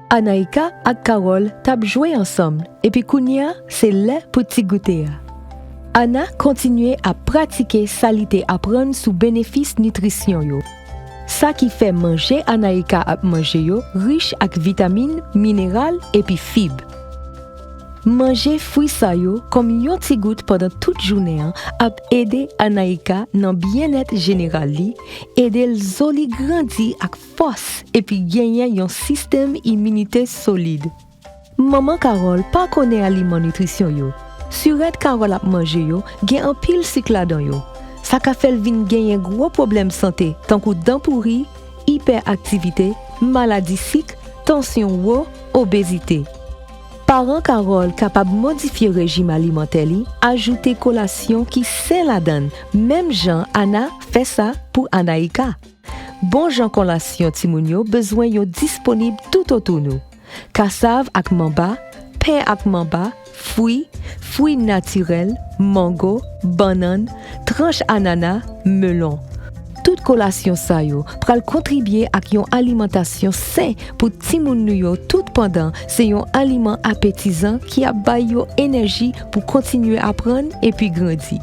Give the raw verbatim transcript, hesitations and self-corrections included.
Anaïka ak Carole t ap jwe ansanm, epi kounye a, se lè pou ti goute a. Ana kontinye ap pratike sa li te aprann sou benefis nitrisyon yo. Sa ki fè manje Anaïka ap manje yo rich ak vitamin, mineral, epi fib. Manje fwi sa yo kòm yon ti gout pandan tout jounen an ap ede Anaïka nan byennèt jeneral li, ede l zo li grandi ak fòs, epi genyen yon sistèm iminite solid. Manman Carole pa konnen aliman nitrisyon yo. Sirèt Carole ap manje yo gen anpil sik ladan yo. Sa ka fè l vin genyen gwo pwoblèm sante, tankou dan pouri, ipèaktivite, maladi sik, tansyon wo, obezite. Paran Carole kapab modifye rejim alimantè li, ajoute kolasyon ki sen ladan l, menm jan Ana fè sa pou Anaïka. Bon jan kolasyon timoun yo bezwen yo disponib toutotou nou. Kasav ak manba, pen ak manba, fwi, fwi natirèl, mango, bannann, tranch anana, melon. Tout kolasyon sa yo pral kontribye ak yon alimantasyon sen pou timoun nou yo, tout pandan se yon aliman apetizan ki ap bay yo enèji pou kontinye aprann epi grandi.